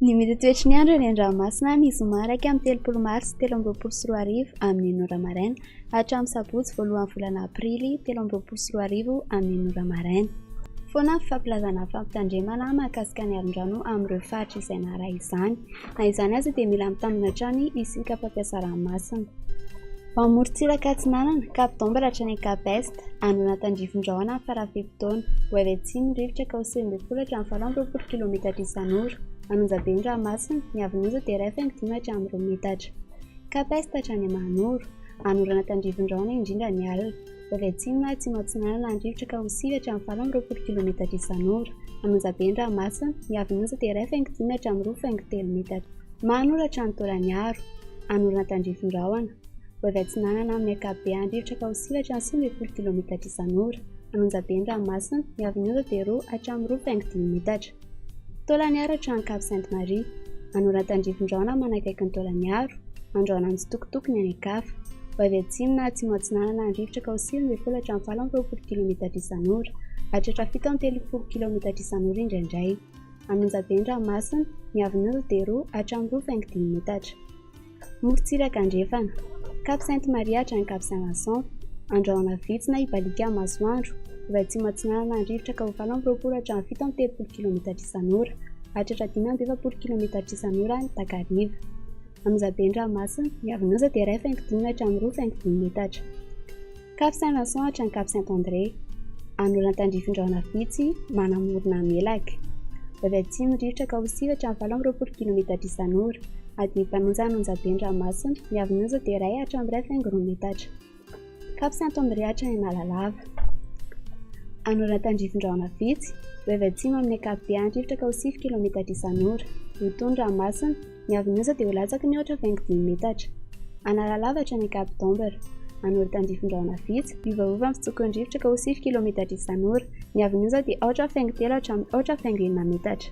Ny mety toetry ny andro eny an-dranomasina ny zoma 31 marsa 2023 amin'ny enina ora maraina hatramin'ny sabotsy voalohan'ny volana aprily 2023 amin'ny enina ora maraina. Foana ny fampilazana fampitandremana mahakasika ny alon-drano amin'ireo faritra izay naharay izany. Na izany aza dia mila mitandrina hatrany isika mpampiasa ranomasina. Ao amorontsiraka atsinanana, Cap d'Ambre hatrany Cap Est, Anona tandrifin-drahona ny fara-fe-potoana. Ho avy atsimo ny rivotra ka ho 19 hatramin'ny 28 kilometatra isan'ora. Anonjabe ny ranomasina, ny avon'onja dia 1,5 hatramin'ny 2 metatra. Cap Est hatrany Mahanoro, Anorana tandrifin-drahona indrindra ny alina. Ho avy atsimo na atsimo atsinanana ny rivotra ka ho 9 hatramin'ny 28 kilometatra isan'ora. Anonjabe ny ranomasina, ny avon'onja dia 1,5 hatramin'ny 2,3 metatra. Mahanoro hatrany Taolagnaro, Anorana tandrifin-drahona. Ho avy atsinanana amin'ny ankapobeany rivotra ka ho 9 hatramin'ny 19 kilometatra isan'ora. Anonjabe ny ranomasina, ny avon'ny onja dia 2 hatramin'ny 2,5 metatra. Taolagnaro hatrany Cap Sainte Marie. Anorana tandrifin-drahona manakaiky ny Taolagnaro. Andrahona mitsitokotoko ny any an-kafa. Ho avy atsimo na atsimo atsinanana ny rivotra ka ho 19 hatramin'ny 28 kilometatra isan'ora. Hahatratra 37 kilometatra isan'ora indraindray. Anonjabe ny ranomasina, ny avon'ny onja dia 2 hatramin'ny 2,5 metatra. Morontsiraka andrefana, Cap Sainte Marie hatrany Cap Saint Vincent, andrahona vitsy na hibaliaka amin'ny masoandro, ho avy atsimo atsinanana ny rivotra ka ho 28 hatramin'ny 37 kilometatra isan'ora, hahatratra 45 kilometatra isan'ora ny takariva. Anonjabe ny ranomasina, ny avon'ny onja dia 1,5 hatramin'ny 2,5 metatra. Cap Saint Vincent hatrany Cap Saint André. Anoloana tandrifin-drahona vitsy manamorona Melaky. Ho avy atsimo ny rivotra ka ho 9 hatramin'ny 28 kilometatra isan'ora. Adin'ny mpanonja an'Onjabe ny ranomasina, ny avon'ny onja dia 1 hatramin'ny 1,2 metatra. Cap Saint André hatrany Analalava. Anoloana tandrifin-drahona vitsy, ho avy atsimo amin'ny ankapobeany rivotra ka ho 9 kilometatra isan'ora. Ho tony ranomasina, Ny avy dia ho latsaky ny aotra faingo dimy metatra. Analalava hatrany Cap d'Ambre. Anoro tandrifin-drahona vitsy, miovaova ny fitsokon'ny rivotra ka ho 9 kilometatra isan'ora. Ny avy dia aotra faingo telo hatramin'ny aotra faingo enina metatra.